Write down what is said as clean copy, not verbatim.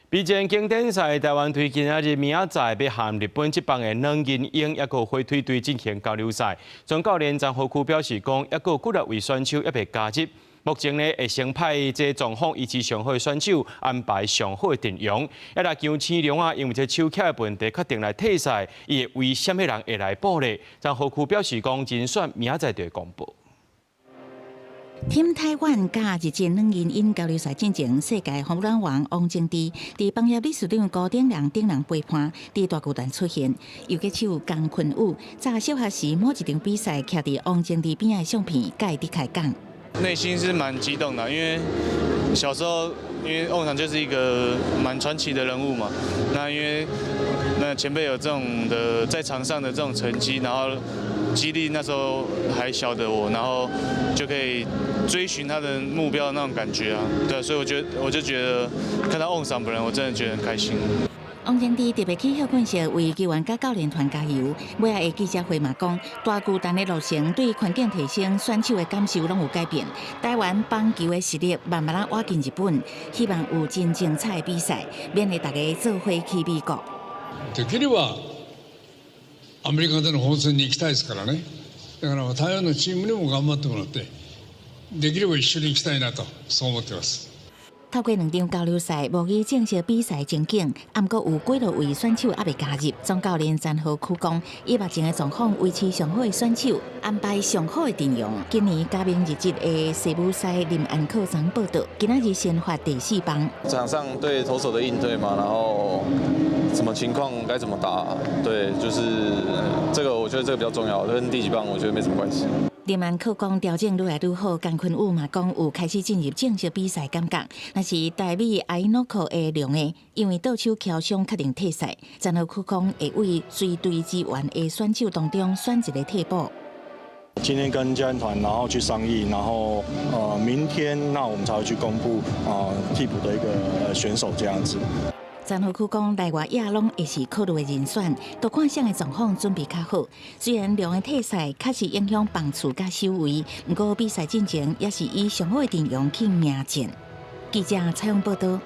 備戰經典賽，台灣隊今仔日明仔載欲和日本職棒的軟銀鷹抑閣火腿隊進行交流賽。總教練詹和區表示講，抑閣幾若位選手猶未加入。目前呢會先派這狀況維持上好的選手安排上好的陣容。抑若姜星龍啊，因為這手徛的問題確定來退賽，伊會為啥物人會來補咧？詹和區表示講，人選明仔載就會公布。 Team 台灣佮日職軟銀鷹交流賽進前，世界ホームラン王王貞治佇棒協理事長辜鼎良等人陪伴，佇大巨蛋出現。游擊手江坤宇早小學時某一場比賽，徛佇王貞治邊仔的相片，佮伊直開講。內心是蠻激動的，因為小時候，因為甕桑就是一個蠻傳奇的人物嘛。那因為那前輩有這種的在場上的這種成績，然後激勵那時候還小的我，然後就可以追尋他的目標的那種感覺啊。對，所以我覺得我就覺得看到甕桑本人，我真的覺得很開心。王貞治特別去歇睏室為球員佮教練團加油。尾仔的記者會嘛講，大巨蛋的落成對環境提升、選手的感受攏有改變。台灣棒球的實力慢慢仔倚近日本，希望有真精彩的比賽，勉勵大家做伙去美國。できればアメリカでの本戦に行きたいですからね。だから台灣のチームにも頑張ってもらって、できれば一緒に行きたいなとそう思ってます。透過兩場交流賽，無疑正式比賽前景，毋過有幾落位選手猶未加入。總教練詹和區講，伊目前的狀況維持上好的選手，安排上好的陣容。今年加盟日職的西武獅林安可昨報到，今仔日先發第四棒。場上對投手的應對嘛，然後什麼情況該怎麼打，對，就是這個，我覺得這個比較重要，跟第幾棒我覺得沒什麼關係。林安可講調整愈來愈好，江坤宇嘛講有開始進入正式比賽感覺。若是台美阿伊諾克的兩个，因為倒手蹺傷確定退賽，詹和區講會為隨隊支援的選手當中選一個替補。今天跟教練團，然後去商議，然後明天那我們才會去公布啊替補的一個選手這樣子。詹和區講，內外野攏會是考慮的人選，都看啥个狀況準備較好。雖然兩个退賽確實影響棒次佮守位，毋過比賽進程也是以上好的陣容去迎戰。記者採訪報道。